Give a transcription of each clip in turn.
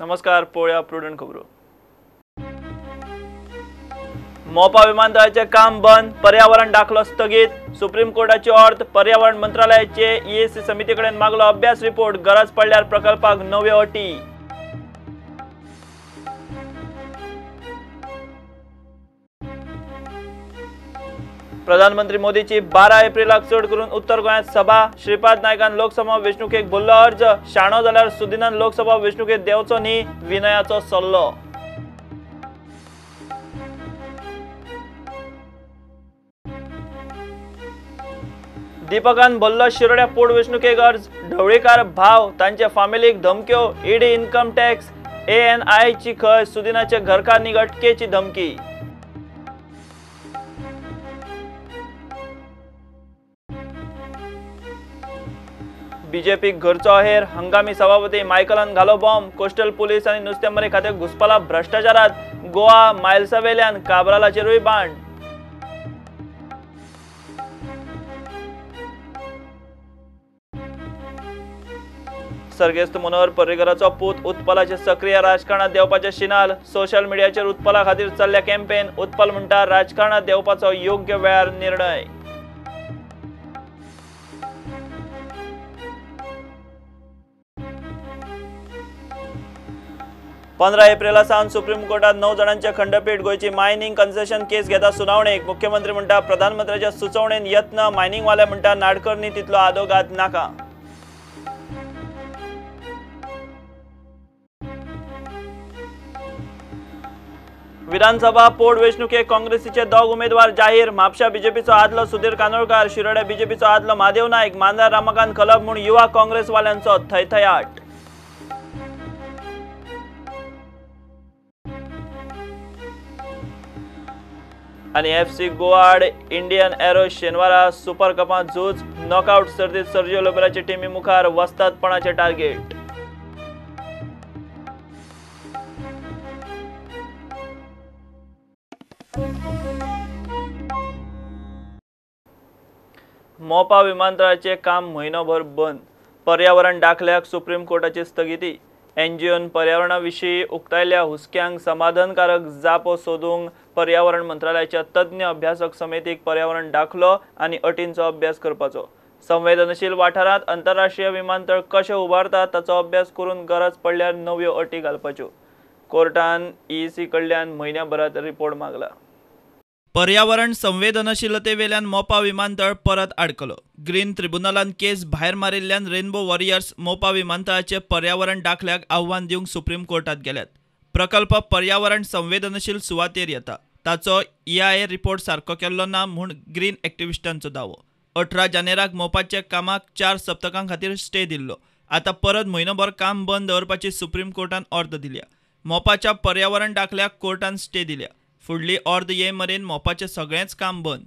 नमस्कार, पळोवया प्रुडंट खबरो. मोपा विमानतळाचे काम बंद, पर्यावरण दाखलो स्थगीत. सुप्रीम कोर्टाची ऑर्द, पर्यावरण मंत्रालयाचे ईएसी समिती कडेन मागलो अभ्यास रिपोर्ट. गरज पडल्यार प्रकल्पाक नव्यो अटी. प्रधानमंत्री मोदीची 12 एप्रिलाक चड करून उत्तर गोंयांत सभा. श्रीपाद नायकान लोकसभा वेंचणुकेक भरलो अर्ज. शाणो जाल्यार सुदिनान लोकसभा वेंचणुकेत देंवचो न्ही, विनयाचो सल्लो. दीपकान भरलो शिरोड्या पोटवेंचणुकेक अर्ज. ढवळीकार भाव तांचे फामिलीक धमक्यो. ईडी, इन्कम टॅक्स, एएनआय ची खय. सुदिनाचे घरकान्नीक अटकेची धमकी. बीजेपीक घरचो अहेर. हंगामी सभापती मायकलान घालो बॉम्ब. कोस्टल पुलीस आनी नुस्तेमारी खातें घुसपला भ्रश्टाचारात. गोवा मायल्सावेल्यान काब्रालाचेरूय बाण. सर्गेस्त मनोहर पर्रीकराचो पूत उत्पलाचे सक्रिय राजकारणात देंवपाचे शिनाल. सोशल मिडियाचेर उत्पला खातीर चल्ल्या कॅम्पेन. उत्पल म्हणटा राजकारणात देंवपाचो योग्य वेळार निर्णय. पंदरा एप्रिला सावन सुप्रीम कोर्टात 9 जाणांचे खंडपीठ गोंयची मायनिंग कन्सेशन केस घेता सुनावणेक. मुख्यमंत्री म्हणटा प्रधानमंत्र्याच्या सुचोवणेन यत्न. मायनिंगवाले म्हणटा नाडकर्णी तितलो आदोगाद नाका. विधानसभा पोटवेंचणुकेक काँग्रेसीचे 2 उमेदवार जाहीर. म्हापशा बीजेपीचो आदलो सुधीर कानोळकार, शिरोड्या बीजेपीचो आदलो महादेव नायक. मांद्रा रमाकांत खलप म्हूण युवा काँग्रेसवाल्यांचो थयथयाट. आनी एफसी गोवा आड इंडियन एरो शेनवारा सुपर कपांत झूज. नॉकआउट सर्तीत सर्जिओ लोबेराचे टिमी मुखार वस्तादपणाचे टार्गेट. मोपा विमानतळाचे काम म्हयनोभर बंद. पर्यावरण दाखल्याक सुप्रीम कोर्टाची स्थगिती. एनजीओन पर्यावरणा विशीं उक्तायल्ल्या हुस्क्यांक समाधानकारक जापो सोदूंक पर्यावरण मंत्रालयाच्या तज्ञ अभ्यासक समितीक पर्यावरण दाखलो आनी अटींचो अभ्यास करपाचो. संवेदनशील वाठारांत आंतरराष्ट्रीय विमानतळ कशें उबारतात ताचो अभ्यास करून गरज पडल्यार नव्यो अटी घालपाच्यो. कोर्टान ईईसी कडल्यान म्हयन्याभरात रिपोर्ट मागला. पर्यावरण संवेदनशीलतेवेल्यान मोपा विमानतळ परत आडकलो. ग्रीन ट्रिब्युनलान केस भायर मारिल्ल्यान रेनबो वॉरियर्स मोपा विमानतळाचे पर्यावरण दाखल्याक आव्हान दिवंक सुप्रीम कोर्टात गेल्यात. प्रकल्प पर्यावरण संवेदनशील सुवातेर येता ताचो ईआयए रिपोर्ट सारको केल्लो ना म्हूण ग्रीन एक्टिविस्टांचो दावो. 18 जानेराक मोपाच्या कामाक 4 सप्तकां खातीर स्टे दिल्लो. आतां परत म्हयनोभर काम बंद दवरपाची सुप्रीम कोर्टान ऑर्द दिल्या. मोपाच्या पर्यावरण दाखल्याक कोर्टान स्टे दिल्या. फुडली ऑर्द ये मेरेन मोपाचें सगळेंच काम बंद.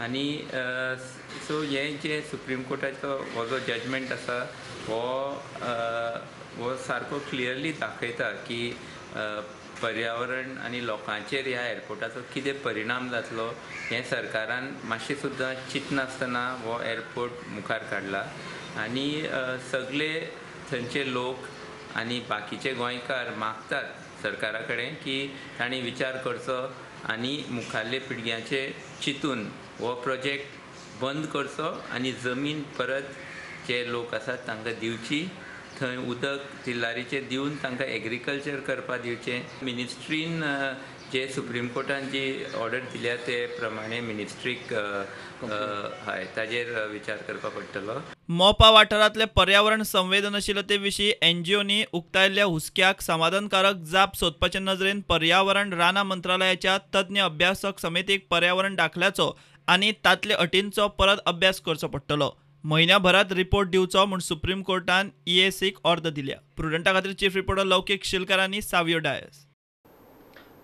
आनी सो हें जें सुप्रीम कोर्टाचो हो जो जजमेंट आसा हो हो सारको क्लियरली दाखयता की पर्यावरण आनी लोकांचेर ह्या एअरपोर्टाचो कितें परिणाम जातलो हें सरकारान मातशें सुद्दां चिंतनासतना हो एअरपोर्ट मुखार काडला. आनी सगळे थंयचे लोक आनी बाकीचे गोंयकार मागतात सरकारा कडेन की तांणी विचार करचो आनी मुखाल्ले पिळग्यांचे चिंतून हो प्रोजेक्ट बंद करचो आनी जमीन परत जे लोक आसात तांकां दिवची, थंय उदक तिल्लारीचें दिवन तांकां एग्रीकल्चर करपाक दिवचें. मिनिस्ट्रीन जे सुप्रीम कोर्टान जी ऑर्डर दिल्या ते प्रमाणे मिनिस्ट्रीक हय ताजेर विचार करपाक पडटलो. मोपा वाठारांतले पर्यावरण संवेदनशीलते विशीं एनजीओनी उक्तायल्ल्या हुस्क्याक समाधानकारक जाप सोदपाचे नजरेन पर्यावरण रानां मंत्रालयाच्या तज्ञ अभ्यासक समितीक पर्यावरण दाखल्याचो आनी तांतले अटींचो परत अभ्यास करचो पडटलो. म्हयन्याभरात रिपोर्ट दिवचो म्हूण सुप्रीम कोर्टान ईएसीक ऑर्द दिल्या. प्रुडंटा खातीर चीफ रिपोर्टर लौकीक शिलकार आनी सावियो डायस.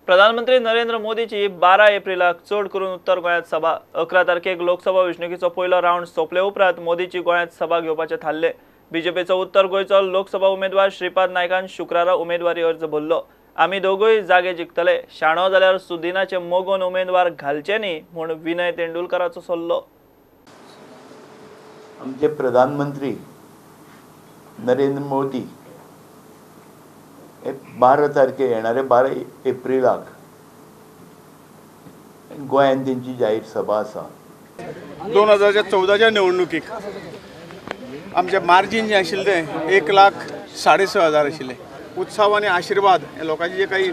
प्रधानमंत्री नरेंद्र मोदीची 12 एप्रिलाक चड करून उत्तर गोंयांत सभा. 11 तारखेक लोकसभा वेंचणुकेचो पयलो रावंड सोंपले उपरांत मोदीची गोंयांत सभा घेवपाचें थारलें. बीजेपीचो उत्तर गोंयचो लोकसभा उमेदवार श्रीपाद नायकान शुक्रारा उमेदवारी अर्ज भरलो. आमी दोगूय जागे जिखतले, शाणो जाल्यार सुदिनाचे मोगोन उमेदवार घालचे न्ही म्हूण विनय तेंडुलकाराचो सल्लो. आमचे प्रधानमंत्री नरेंद्र मोदी 12 तारखे येणारे 12 एप्रिलाक गोंयांत तेंची जाहीर सभा आसा. 2014च्या निवडणुकीक आमचें मार्जीन जें आशिल्लें तें 1,06,500 आशिल्लें. उत्साव आनी आशिर्वाद हे लोकांचे जे काही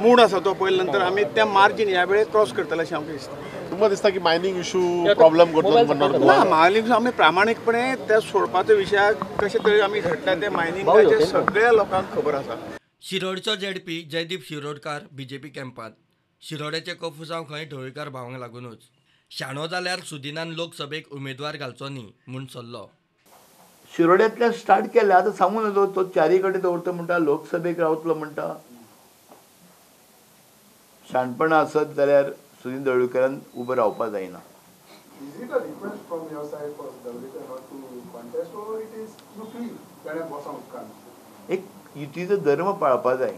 मूड आसा तो पळयल्या नंतर आमी त्या मार्जीन ह्या वेळेर क्रॉस करतले अशें आमकां दिसता. तुमकां दिसता की मायनींग इशू प्रॉब्लम करतलो? ना, मायनींग आमी प्रामाणीकपणे त्या सोडपाच्या विशयाक कशे तरेन आमी घडल्या ते मायनिंगाचे सगळ्या लोकांक खबर आसा. शिरोडचो झेडपी जयदीप शिरोडकार बीजेपी कॅम्पांत. शिरोड्याचे कोफुसांव खंय ढवळीकार भावांक लागुनूच. शाणो जाल्यार सुदिनान लोकसभेक उमेदवार घालचो न्ही म्हूण सल्लो. शिरोड्यांतल्यान स्टार्ट केलें, आतां सांगू नजो तो चारी कडेन दवरता म्हणटा, लोकसभेक रावतलो म्हणटा. शाणपणां आसत जाल्यार सुदीन ढवळीकारान उबो रावपा जायना. एक युतीचो धर्म पाळपा जाय.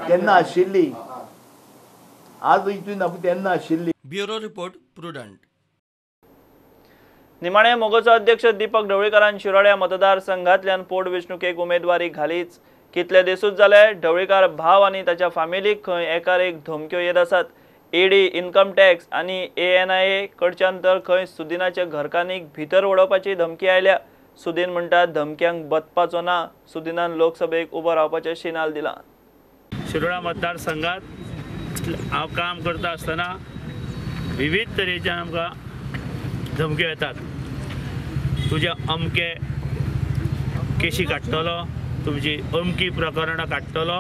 तेन्ना आशिल्ली, आज युती ना तेन्ना आशिल्ली. Bureau report, Prudent. निमाणे मोगोचो अध्यक्ष दीपक ढवळीकारान शिरोड्या मतदारसंघातल्यान पोटवेंचणुकेक उमेदवारी घालीच. कितले दिसूच जाले ढवळीकार भाव आनी ताच्या फामिलीक खंय एकार एक धमक्यो येत आसात. ईडी, इन्कम टॅक्स आनी एएनआयए कडच्यान तर खंय सुदिनाच्या घरकान्नीक भितर उडोवपाची धमकी आयल्या. सुदीन म्हणटा धमक्यांक बदपाचो ना. सुदिनान लोकसभेक उबो रावपाचें शिनाल दिलां. शिरोडा मतदारसंघात हांव काम करता आसतना विविध तरेच्या आमकां धमक्यो येतात. तुजे अमके केशी काडटलो, तुमची अमकी प्रकरणां काडटलो,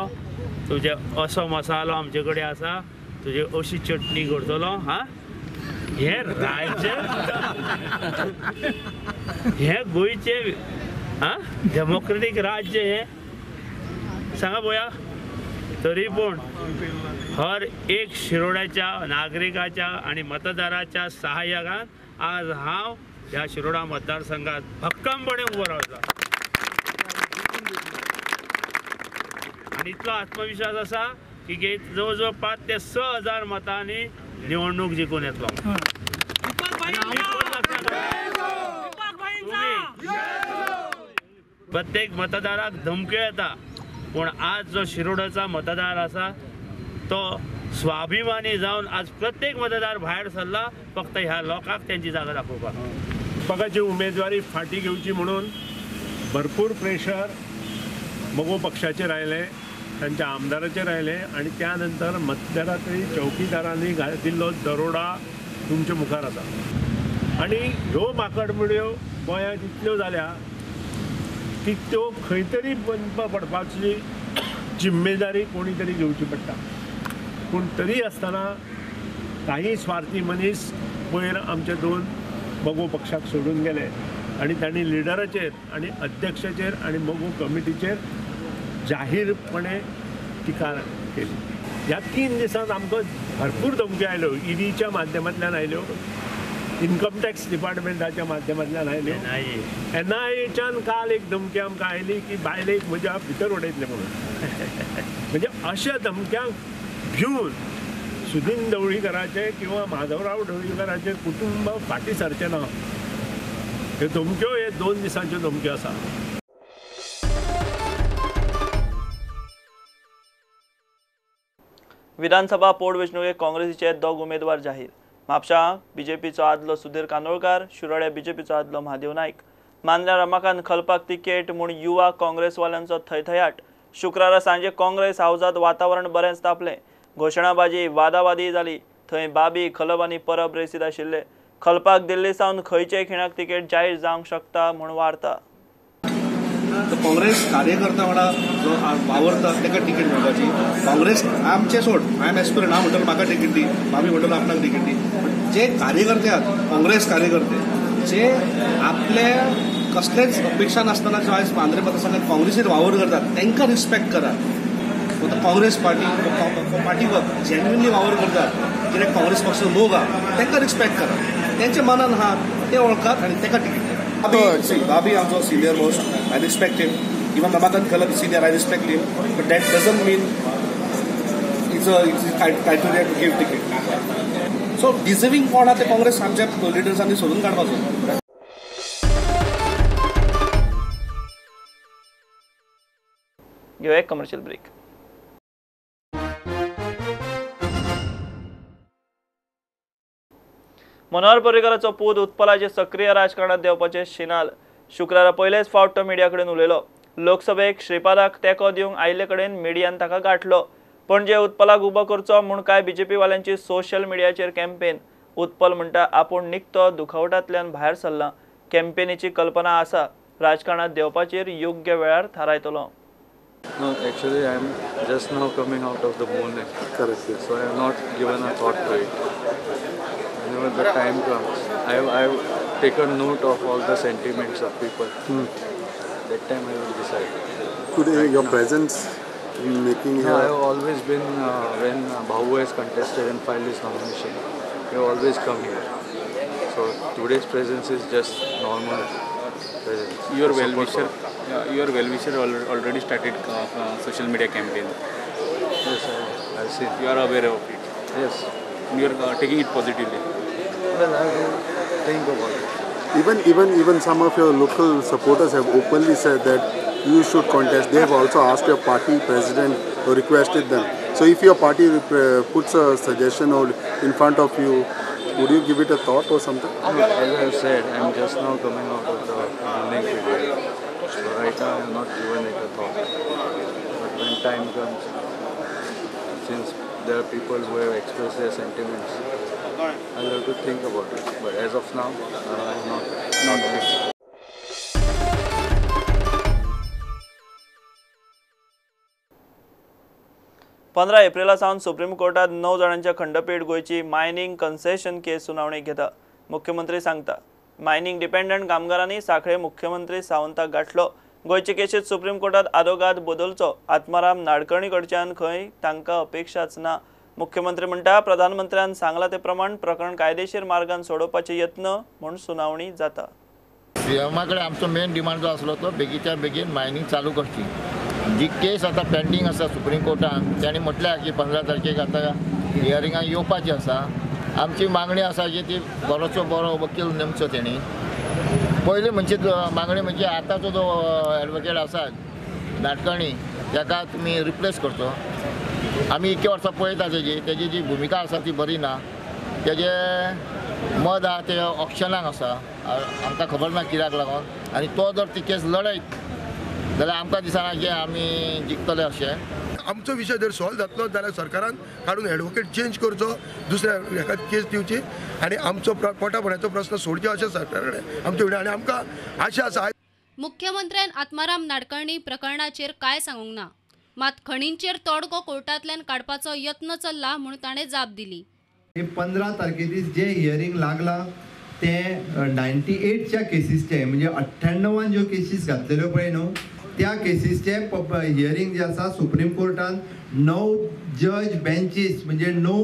तुजे असो मसालो आमचे कडेन आसा, तुजी अशी चटणी करतलो. हां, हें राज्य, हें गोंयचें हां डेमोक्रेटीक राज्य हें सांगा पळोवया. तरी पूण हर एक शिरोड्याच्या नागरिकाच्या आनी मतदाराच्या सहाय्यान आज हांव ह्या शिरोडा मतदारसंघात भक्कमपणे उबो रावता आनी इतलो आत्मविश्वास आसा की जवळ जवळ 5 ते 6 हजार मतांनी निवडणूक जिखून येतलो. प्रत्येक मतदाराक धमक्यो येता, पूण आज जो शिरोडाचा मतदार आसा तो स्वाभिमानी जावन आज प्रत्येक मतदार भायर सरला फक्त ह्या लोकांक तेंची जागा दाखोवपाक. दीपकाची उमेदवारी फाटी घेवची म्हणून भरपूर प्रेशर मगो पक्षाचेर आयलें, तांच्या आमदाराचेर आयलें आनी त्या नंतर मध्यरात्री चौकीदारांनी दिल्लो दरोडा तुमच्या मुखार आसा. आनी ह्यो माकडमिड्यो गोंयांत इतल्यो जाल्या की त्यो खंय तरी बंद पडपाची जिम्मेदारी कोणी तरी घेवची पडटा. पूण तरी आसतना काही स्वार्थी मनीस पयर आमचे 2 मगो पक्षाक सोडून गेले आनी तांणी लिडराचेर आनी अध्यक्षाचेर आनी मगो कमिटीचेर जाहीरपणे टिका केली. ह्या 3 दिसांत आमकां भरपूर धमक्यो आयल्यो, ईडीच्या माध्यमांतल्यान आयल्यो, इन्कम टॅक्स डिपार्टमेंटाच्या माध्यमांतल्यान आयल्यो, एनआयएच्यान काल एक धमकी आमकां आयली की बायलेक म्हज्या भितर उडयतले म्हणून. म्हणजे अशा धमक्यांक भिवन सुदीन ढवळीकाराचे किंवा माधवराव ढवळीकाराचे कुटुंब फाटीं सरचें ना. ह्यो धमक्यो हे 2 दिसांच्यो धमक्यो आसा. विधानसभा पोटवेंचणुकेक काँग्रेसीचे 2 उमेदवार जाहीर. म्हापशा बीजेपीचो आदलो सुधीर कानोळकार, शिरोड्या बीजेपीचो आदलो महादेव नायक. मांद्र्या रमाकांत खलपाक तिकेट म्हूण युवा काँग्रेसवाल्यांचो थयथयाट. शुक्रारा सांजे काँग्रेस हावजांत वातावरण बरेंच तापलें. घोशणाबाजी, वादावादी जाली. थंय बाबी, खलप आनी परब रेसीत आशिल्ले. खलपाक दिल्ली सावन खंयचेय खिणाक तिकेट जाहीर जावंक शकता म्हूण वार्ता. काँग्रेस कार्यकर्ता वांगडा जो वावरता ताका तिकेट मेळपाची. काँग्रेस आमचें सोड, I am aspirant, हांव म्हणटलो म्हाका तिकेट दी, भाभी म्हणटलो आपणाक तिकेट दी. जे कार्यकर्ते आहात काँग्रेस कार्यकर्ते जे आपले कसलेच अपेक्षा नासतना जो आयज मांद्रे मतदारसंघात काँग्रेसीर वावर करतात तांकां रिस्पेक्ट करात. Congress party party work genuinely वावर करतात, कित्याक काँग्रेस पक्ष मोग आहा तांकां रिस्पेक्ट करात, तेंच्या मनान आहा ते वळखात आनी ताका तिकेट दियात. Babi आमचो senior most, I respect him. Even Ramakant Khalap senior, I respect him, but that doesn't mean it's a criteria to give ticket. So deserving कोण आहा ते काँग्रेस आमच्या लिडर्सांनी सोदून काडपाचो. घेवया एक कमर्शियल ब्रेक. मनोहर पर्रीकाराचो पूत उत्पलाचे सक्रीय राजकारणात देंवपाचे शिनाल. शुक्रारा पयलेच फावट तो मिडिया कडेन उलयलो. लोकसभेक श्रीपादाक तेंको दिवंक आयिल्ले कडेन मिडियान ताका गांठलो. पणजे उत्पलाक उबो करचो म्हूण काय बीजेपी वाल्यांची सोशल मिडियाचेर कॅम्पेन. उत्पल म्हणटा आपूण निकतो दुखवटांतल्यान भायर सरला. कॅम्पेनीची कल्पना आसा. राजकारणात देंवपाचेर योग्य वेळार थारायतलो. No, actually I am just now coming out of the moon. Correct. Yes. So I have not given a thought to it. Whenever the time comes, I have taken note of all the sentiments of people. That time I will decide. Today, right your now. Presence making no, here? I have always been, when Bhavu has contested and filed his nomination, we have always come here. So today's presence is just normal presence. Your well-wisher, your well-wisher already started social media campaign. Yes, I've seen. You are aware of it? Yes. You are taking it positively. Well, I will think about it. Even some of your local supporters have openly said that you should contest. They have also asked your party president or requested them. So if your party puts a suggestion or in front of you, would you give it a thought or something? No, as I have said, I am just now coming out of the mourning period. So right now I have not given it a thought. But when time comes, since there are people who have expressed their sentiments, I'll have to think about it. But as of now, I have not fixed. 15 Aprilia सावन supreme कोर्टात 9 जाणांच्या खंडपीठ गोंयची mining concession केस सुनावणी घेता. मुख्यमंत्री सांगता mining dependent कामगारांनी सांखळे मुख्यमंत्री सावंताक गांठलो. गोंयचे केशीत सुप्रीम कोर्टात आदोगाद बदलचो. आत्माराम नाडकर्णी कडच्यान खंय तांकां अपेक्षाच ना. मुख्यमंत्री म्हणटा प्रधानमंत्र्यान सांगला ते प्रमाण प्रकरण कायदेशीर मार्गान सोडोवपाचे यत्न म्हूण सुनावणी जाता. सीएमा कडेन आमचो मेन डिमांड जो आसलो तो बेगीच्या बेगीन मायनिंग चालू करची. जी केस आतां पेंडींग आसा सुप्रीम कोर्टान, तांणी म्हटल्या की 15 तारखेक आतां हियरिंगाक येवपाची आसा. आमची मागणी आसा की ती बरोचो बरो वकील नेमचो तेणी. पयली म्हणजे मागणी म्हणजे आतांचो जो एडवोकेट आसा नाडकर्णी ताका तुमी रिप्लेस करचो. आमी इतके वर्सां पळयता तेजी तेजी जी भुमिका आसा ती बरी ना. तेजे मद आहा ते ऑप्शनाक आसा, आमकां खबर ना कित्याक लागून. आनी तो जर ती केस लडयत जाल्यार आमकां दिसना की आमी जिखतले अशें. आमचो विशय जर सॉल्व जातलो जाल्यार सरकारान काडून एडवोकेट चेंज करचो, दुसऱ्या हेका केस दिवची आनी आमचो पोटाभराचो प्रस्न सोडचो अशें सरकारा कडेन आमचे आनी आमकां आशा आसा. मुख्यमंत्र्यान आत्माराम नाडकर्णी प्रकरणाचेर कांय सांगूंक ना. मात खणींचेर तोडगो कोर्टांतल्यान काडपाचो यत्न चल्ला म्हूण ताणें जाप दिली. 15 तारखे दीस जे हियरिंग लागला ते 98च्या केसीसचे, म्हणजे 98 ज्यो केसीस घातलेल्यो पळय न्हू त्या केसीसचे हियरिंग जे आसा सुप्रीम कोर्टान 9 जज बेंचीस म्हणजे 9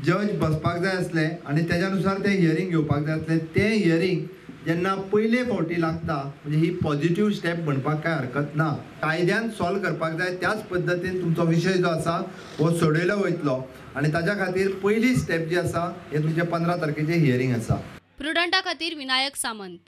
जज बसपाक जाय आसले आनी तेज्या नुसार ते हियरिंग घेवपाक जाय आसले. ते हियरिंग जेन्ना पयले फावटी लागता म्हणजे ही पॉझिटिव्ह स्टेप म्हणपाक कांय हरकत ना. कायद्यान सॉल्व करपाक जाय त्याच पद्दतीन तुमचो विशय जो आसा हो सोडयलो वयतलो आनी ताज्या खातीर पयली स्टेप जी आसा हे तुमचे 15 तारखेचे हियरिंग आसा. प्रुडंटा खातीर विनायक सामंत.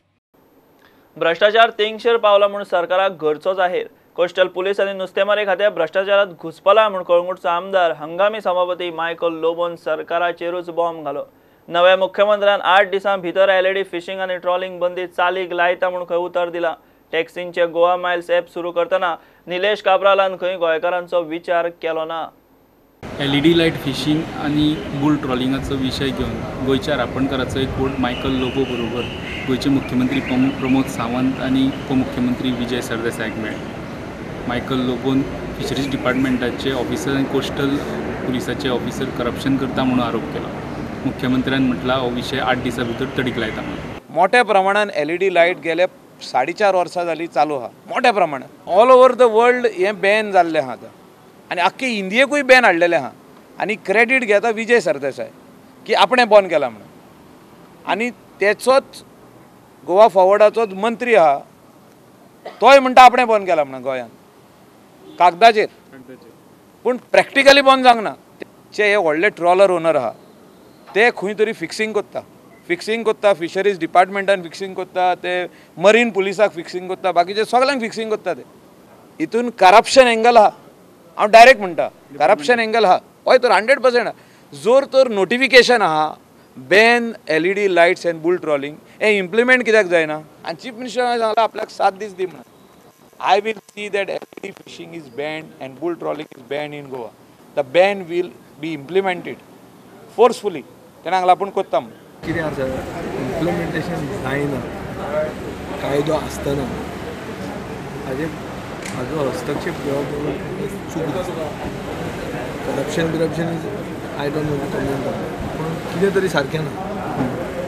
भ्रष्टाचार तेंगशेर पावला म्हूण सरकाराक घरचो जाहीर. कोस्टल पुलीस आनी नुस्तेमारी खात्या भ्रष्टाचारात घुसपला म्हूण कळंगूटचो आमदार हंगामी सभापती मायकल लोबोन सरकाराचेरूच बॉम्ब घालो. नव्या मुख्यमंत्र्यान 8 दिसां भितर एलईडी फिशिंग आनी ट्रॉलिंग बंदी चालीक लायता म्हूण खंय उतर दिला. टॅक्सींचे गोवा मायल्स ॲप सुरू करतना निलेश काब्रालान खंय गोंयकारांचो विचार केलो ना. एलईडी लायट फिशिंग आनी बुल ट्रॉलिंगाचो विशय घेवन गोंयच्या रापणकाराचो एक कोर्ट मायकल लोबो बरोबर गोंयचे मुख्यमंत्री प्रमोद सावंत आनी उपमुख्यमंत्री विजय सरदेसायाक मेळ्ळे. मायकल लोबोन फिशरीज डिपार्टमेंटाचे ऑफिसर आनी कोस्टल पुलिसाचे ऑफिसर करप्शन करता म्हणून आरोप केला. मुख्यमंत्र्यान म्हटला हो विशय 8 दिसां भितर तडीक लायता. मोठ्या प्रमाणान एलईडी लायट गेले 4.5 वर्सां जाली चालू आहा. मोठ्या प्रमाणान ऑल ओवर the world हें बॅन जाल्लें आहा आतां आनी आख्खे इंडियेकूय बॅन हाडलेलें आहा. आनी क्रेडीट घेता विजय सरदेसाय की आपणें बंद केला म्हणून. आनी तेचोच गोवा फॉवर्डाचोच मंत्री आहा तोय म्हणटा आपणें बंद केला म्हणून गोंयांत कागदाचेर, पूण प्रॅक्टिकली बंद जावंक ना. जे हे व्हडले ट्रॉलर ओनर आहा ते खंय तरी फिक्सिंग करता, फिक्सिंग करता, फिशरीज डिपार्टमेंटान फिक्सिंग करता, ते मरीन पुलिसाक फिक्सिंग करता, बाकीचे सगळ्यांक फिक्सिंग करता. ते हितून करप्शन एंगल आहा. हांव डायरेक्ट म्हणटा करप्शन एंगल आहा. हय तर 100%. जोर तर नोटिफिकेशन आहा ban LED lights and bull trawling हें इम्प्लिमेंट कित्याक जायना? आनी चीफ मिनिस्टरान सांगलां आपल्याक 7 दीस दी म्हणून. I will see that LED fishing is banned and bull trawling is banned in Goa. The ban will be implemented forcefully. तेणें सांगलां आपूण कोत्ता म्हणून. कितें आसा इम्प्लिमेंटेशन जायना, कायदो आसतना हाजेर हाजो हस्तक्षेप घेवप चूक दिसता. करप्शन बिरप्शन is I don't know comment, पूण कितें तरी सारकें ना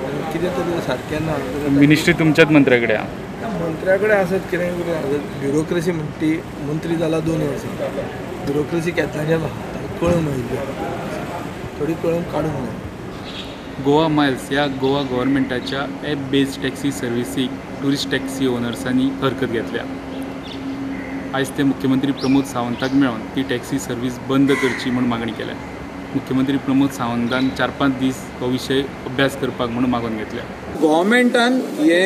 आनी कितें तरी सारकें ना. मिनिस्ट्री तुमच्याच मंत्र्या कडेन आसा. मंत्र्या कडेन आसत कितें कितें आसत, ब्युरोक्रेसी म्हणटा ती मंत्री जाला 2 वर्सां, ब्युरोक्रेसी केतलांचेर आहा, कळम आयिल्ली थोडी कळम काडूंक जाय. गोवा मायल्स ह्या गोवा गव्हर्मेंटाच्या एप बेज्ड टॅक्सी सर्विसीक ट्युरिस्ट टॅक्सी ओनर्सांनी हरकत घेतल्या. आयज ते मुख्यमंत्री प्रमोद सावंताक मेळून ती टॅक्सी सर्वीस बंद करची म्हूण मागणी केल्या. मुख्यमंत्री प्रमोद सावंतान 4-5 दीस हो विशय अभ्यास करपाक म्हणून मागून घेतल्या. गव्हर्मेंटान हे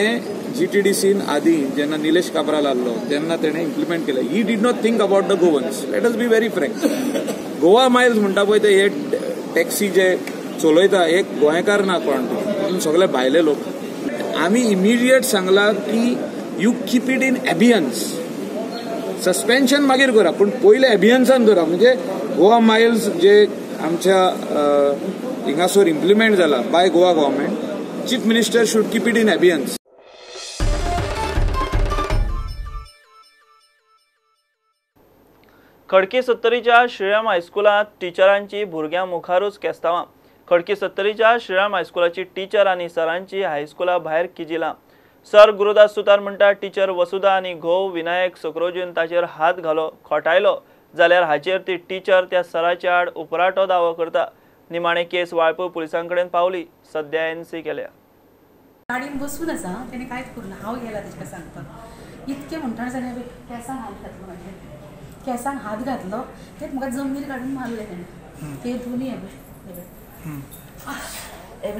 GTDCन आदी जेन्ना निलेश काब्राल आहलो तेन्ना तेणें इम्प्लिमेंट केलें. He did not think about the Goans. Let us be very frank. Goa Miles म्हणटा पळय ते हे टॅक्सी जे चलयता एक गोंयकार ना कोण, तितून सगळे भायले लोक. आमी इमिडिएट सांगला की you keep it in abeyance, suspension मागीर करा पूण पयले एबियन्सान दवरा. म्हणजे गोवा मायल्स जे आमच्या हिंगासर इम्प्लिमेंट जाला by Goa government, chief minister should keep it in abeyance. Khadki सत्तरीच्या श्रीराम हायस्कुलांत टिचरांची भुरग्यां मुखारूच केस्तांवां. खडकी सत्तरीच्या श्रीराम हायस्कुलाची टिचर आनी सरांची हायस्कुला भायर किजिलां. सर गुरुदास सुतार म्हणटा टिचर वसुधा आनी घोव विनायक सकरोजीन ताचेर हात घालो, खोटायलो जाल्यार हाचेर ती टिचर त्या सराच्या आड उपराटो दावो करता. निमाणे केस वाळपय पुलिसां कडेन पावली. सद्या एनसी केल्या. गाडयेन बसून आसा तेणें कांयच करूं ना. हांव गेला तेजे सांगपाक इतकें म्हणटा जाल्यार केंसांक हात घातलो, म्हाज्या केंसांक हात घातलो ते म्हाका जमनीर काडून मारलें तेणें. ते दोनूय हें हें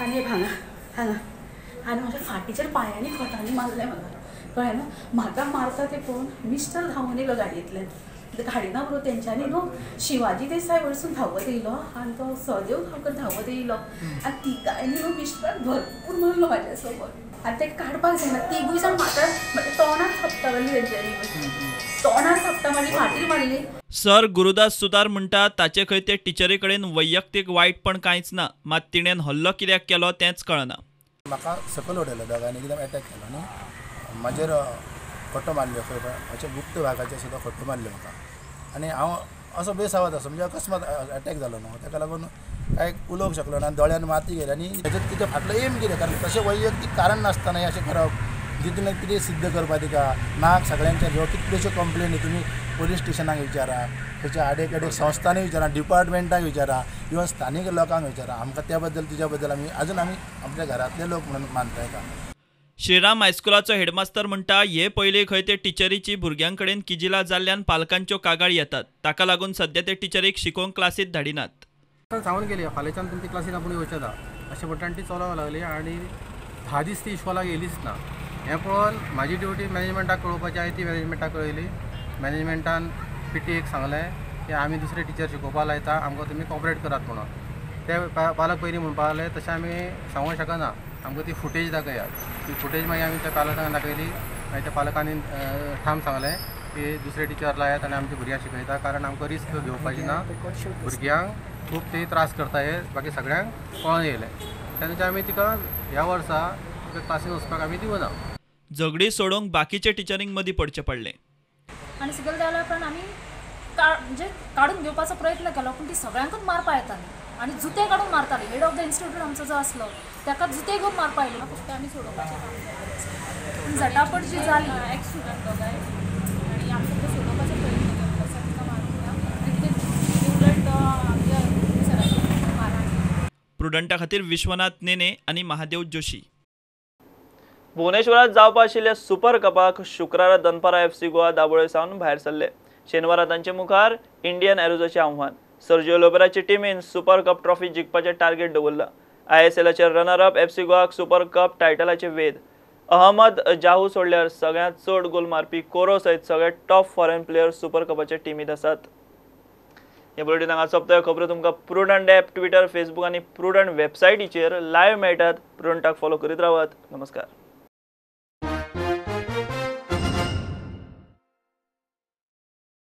आनी हांगा हांगा आनी म्हाज्या फाटीचेर पांयांनी खोटांनी मारलें म्हाका, कळ्ळें न्हू. म्हाका मारता तें पळोवन मिस्टर धांवून येयलो गाडयेंतल्यान. गाडी ना बरोबर तेंच्यांनी न्हू शिवाजी देसाय वरसून धांवत येयलो आनी तो सहदेव गांवकर धांवत येयलो आनी तिगांयनी न्हू मिस्टराक भरपूर मारलो म्हाज्या समोर. आनी ते काडपाक जायना, तिगूय जाण म्हाका म्हाज्या तोंडार थापटा लागली तेंच्यांनी, तोंडार थापटा मारली, फाटीर मारली. सर गुरुदास सुतार म्हणटा ताचे खंय ते टिचरी कडेन वैयक्तीक वायटपण कांयच ना, मात तिणेन हल्लो कित्याक केलो तेंच कळना. म्हाका सकयल उडयलो दोगांनी, एकदम एटॅक केलो आनी म्हाजेर खट्टो मारल्यो, खंय अशें गुप्त भागाचेर सुद्दां खट्टो मारल्यो म्हाका. आनी हांव असो बेसावत आसो, म्हणजे अकस्मात एटॅक जालो न्हू, ताका लागून कांय उलोवंक शकलो ना, दोळ्यान माती गेली. आनी हेजें तिचें फाटलो एम कितें, कारण तशें वैयक्तीक कारण नासतना हें अशें करप, जितून कितें सिद्ध करपाक तिका नाक सगळ्यांच्या घेवन कितल्योश्यो कंप्लेनी तुमी पोलीस स्टेशनाक विचारा, खंयच्या आडेकडे संस्थांनी विचारा, डिपार्टमेंटाक विचारा, इवन स्थानीक लोकांक विचारा. आमकां त्या बद्दल तिच्या बद्दल आमी अजून आमी आमच्या घरांतले लोक म्हणून मानता येता. श्रीराम हायस्कुलाचो हेडमास्तर म्हणटा हे पयलीं खंय ते टिचरीची भुरग्यां कडेन किजिलां जाल्ल्यान पालकांच्यो कागाळी येतात, ताका लागून सद्या ते टिचरीक शिकोवंक क्लासीत धाडिनात. सांगून गेली फाल्यांच्यान तुमची क्लासीन आपूण येवचें ना अशें म्हणटा ती चलोवंक लागली आनी 10 दीस ती इश्कोलाक येयलीच ना. हें पळोवन म्हाजी ड्युटी मॅनेजमेंटाक कळोवपाची आनी ती मॅनेजमेंटाक कळयली. मॅनेजमेंटान PTA सांगलें की आमी दुसरे टिचर शिकोवपाक लायता, आमकां तुमी कॉपरेट करात म्हणून. ते पालक पयलीं म्हणपाक लागले तशें आमी सांगूंक शकना, आमकां ती फुटेज दाखयात. ती फुटेज मागीर आमी त्या पालकांक दाखयली. मागीर त्या पालकांनी ठाम सांगलें की दुसरे टिचर लायात आनी आमच्या भुरग्यांक शिकयता, कारण आमकां रिस्क घेवपाची ना, भुरग्यांक खूब ते त्रास करता हे बाकी सगळ्यांक कळोन येयलें. तेन्ना आमी तिका ह्या वर्सा तिका क्लासीन वचपाक आमी दिवना. झगडी सोडोवंक बाकीचे टिचरींक मदीं पडचें पडलें आनी सकयल जाल्या उपरांत आमी म्हणजे काडून घेवपाचो प्रयत्न केलो, पूण ती सगळ्यांकूच मारपा येताली आनी जुते काडून मारताली. हेड ऑफ the institute आमचो जो आसलो ताका जुते घेवन मारपा आयले, फक्त आमी सोडोवपाचें काम केलें. पूण झटापट जी जाली एक्स स्टुडंट दोगांय आनी आमी फक्त सोडोवपाचो प्रयत्न केलो, तसो तिका मारूंक ना आनी कितें उलट आमच्या सराची मारहाण. प्रुडंटा खातीर विश्वनाथ नेने आनी महादेव जोशी. भुवनेश्वरात जावपा आशिल्ल्या सुपर कपाक शुक्रारा दनपारा FC Goa Dabolim सावन भायर सरले. शेनवारा तांचे मुखार इंडियन एरोजाचें आव्हान. सर्जिओ लोबेराची टिमीन सुपर कप ट्रॉफी जिखपाचें टार्गेट दवरलां. ISLाचेर रनर अप FC गोवाक सुपर कप टायटलाचे वेध. अहमद जाहू सोडल्यार सगळ्यांत चड गोल मारपी कोरो सयत सगळे टॉप फॉरेन प्लेयर सुपर कपाचे टिमीत आसात. हे बुलेटीन हांगा सोंपता. खबरो तुमकां प्रुडंट ॲप, ट्विटर, फेसबूक आनी प्रुडंट वेबसायटीचेर लायव्ह मेळटात. प्रुडंटाक फॉलो करीत रावात. नमस्कार.